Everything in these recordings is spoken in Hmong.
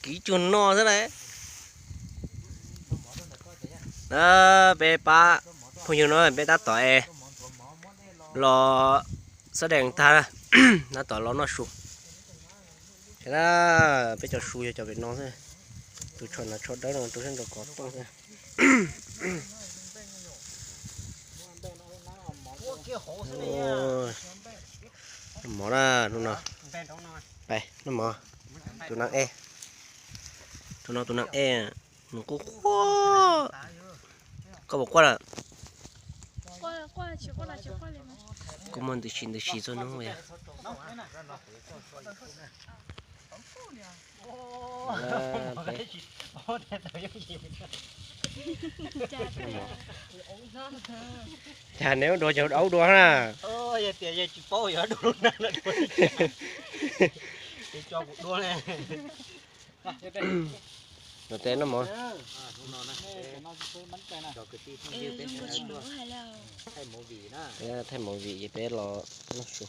Kiv cuag no xwb las. Peb pab phooj ywg no peb tab tom es los xab dees tag, tab tom los noj su. Ces na, peb cov su yog cov pem no xwb. Tus tsho no tsho dawb no rau sab nraud kov tooj xwb. Noj mov na, hnub no. Noj mov. Tus nas ej, tus no tus nas ej, nws quaj quaj. Koj puas quaj lawm? Kuv muaj ntws si ntws si txog hnub yog. Cas neb ua dua ces aub dua na. Los tes noj mov. Thaij movie ces peb los noj su.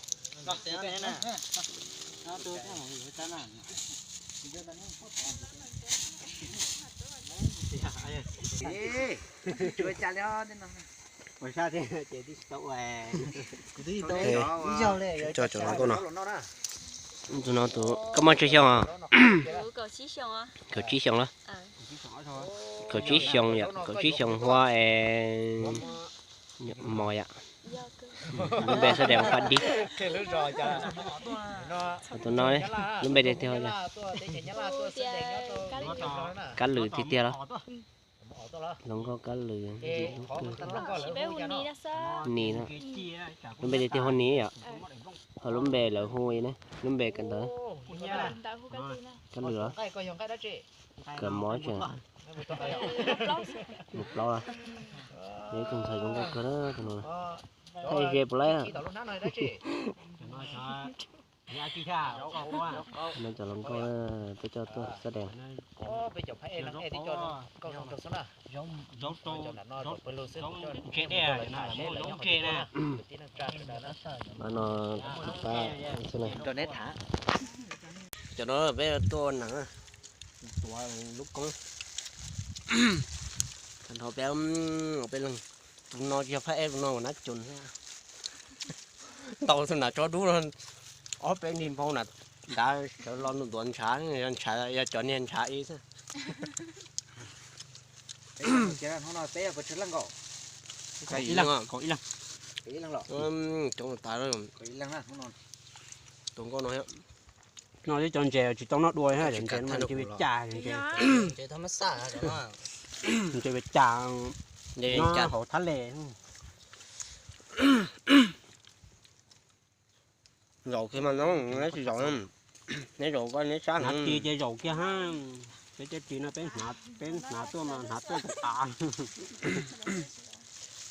Cov no nkauj no, tus no tus koj muaj tsawg xyoo? Kaum tsib xyoo los? Kaum tsib xyoo yom, kaum tsib xyoo hua es mos yom. Lub npe xab dees Paj Dib. Tus no lub npe tiag tiag, Kab Lwm tiag tiag los? Hluas nkauj Kab Lwm, Nis no. Lub npe tiag tiag hu Nis yom. Ho lub npe lawv hu ne, lub npe kawm ntawv. Kab Lwm los? Kawm mos tseem mus plaub los? Yog ib tug ntxhais zoo nkauj kawg na tus no. Thaij ze puas laib? No cov hluas nkauj peb coj tuaj xab dees. No pab xwb na. Cov no peb tuaj ua neeg, tuav lub koob. Thaum peb, peb leeg, tus no tsis yog phab ej, tus no ua nab coos. Ntaus tus nas tso dub, ob peb nrig nphau na, nrad sawv los ntuav ntshav, ntshav yog cov niag ntshav ib xwb. Coob tas, tus nkauj no. No cov ntses tsis tau noj dua, ntses no ntses vim cas, ntses vim cas no hauv thab les. Zaum kiag mas no, neb tsis zaum, neb zaum koj neb sab. Hnav ris ces zaum kiag ha. Peb cov ris no peb, peb hnav tuaj mas hnav tuaj tas tas.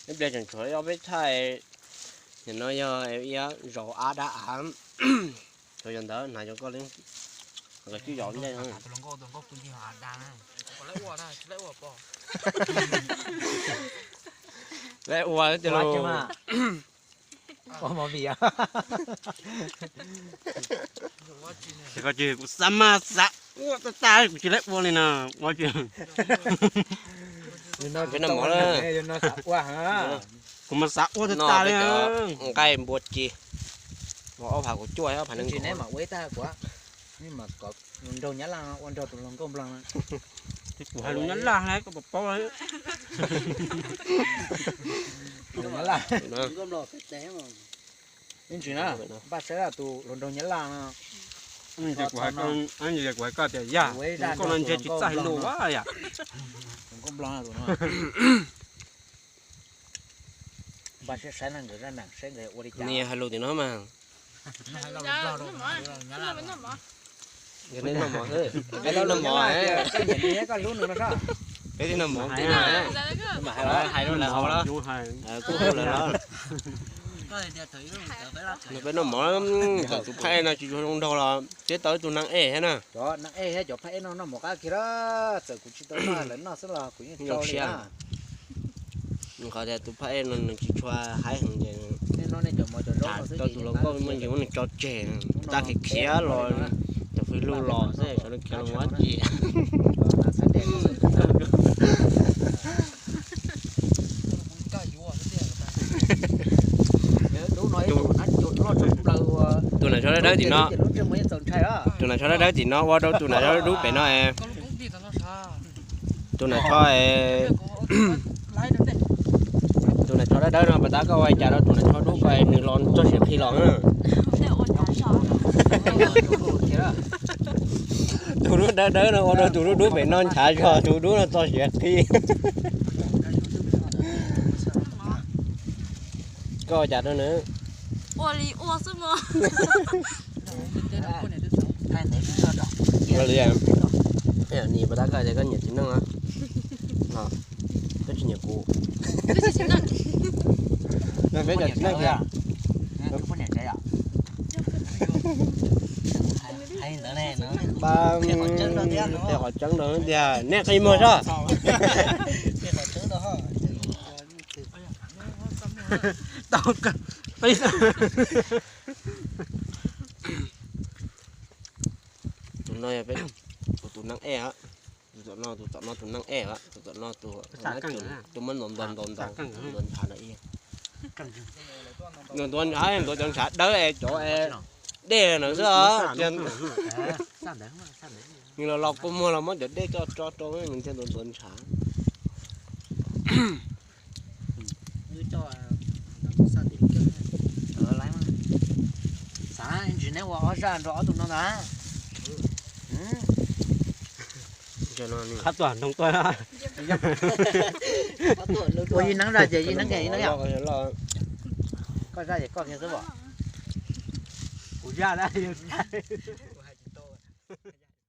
Ib pliag tseem tshuav ob peb thaij, nim no yog zaum av dab av. Tshuav yog ntawd hnav cov koj li, koj tsis zaum ntej. Lawv ua, ua movie. Kuv xav mas xav ua tag tag kuv tsis laib ua li na. Ua tsis, kuv mas xav ua tag tag li. Nqaij npua ci, ob phav kaum cuaj, ob phav nees nkaum. Kuv hais lus Nyab Laj koj puas paub? Ib ntsis na, npaj saib tus hluas nraug Nyab Laj no. Kuv hais koj tias yog koj no ntshe tsis txawj hais lus yom. Npaj saib saib nkawd zaj neeg saib nkawd ua li cas. Nws hais lus tim no mas. Nkawd noj mov, peb noj mov, peb noj mov, hais lus lawv hauv los kuj hu lawv los. Peb noj mov, thaum tus phab ej no tsis tshua zoo nraug los teb tau ib tug neeg ej thiab na. Cov neeg ej thiab cov phab ej no noj mov qab kiag, txawm kuv tsis tau noj, lawv noj xwb los kuv yeej tso li na. Qhov tias tus phab ej no nws tsis tshua haib heev ces Tau tus hluas nkauj muaj ntsis muab nws tso tseg, tab khiav khiav los, cov fwj lug los xwb, sawv daws khiav los ua dab tsi. Tus nam tsho dawb dawb tim no, tus nam tsho dawb dawb tim no ua rau tus nam tsho dub pem no es, tus nam tsho, tus nam tsho dawb dawb no pas tab koj ua cas rau tus nam tsho dub ko nws los txog siav qhi los. Tus dub dawb dawb no ua rau tus dub dub pem no nchav zog, tus dub no txog siav qhi. Koj ua cas rau nws? Ua li ua xwb mas. Ua li, nim pas tab koj tias koj nyiam txiv neej, koj tsis nyiam kuv. Peb cov txiv neej tiag. Qhov tseeb rau tiag, nej qhib muag zog. Tus no yog peb tus neeg ej, tus tom no, tus tom no tus neeg ej, tus tom no tus muab ntaus ntaus ntaus ntaus ntaus ntshav na. Nws ntuav ntshav, ntuav cov ntshav dawb es cov dej na xwb. Nws los los kua muag los muab cov dej coj tso rau nws thiaj ntuav ntuav ntshav. Xav ntsis neb ua ob zaj nrog ob tug no ntag. Qhab tuaj ntoo tuaj. Ua ib neeb zaj ces ib neeb ib neeb yom. Koj zaj ces koj kiag xwb os. Kuv zaj na.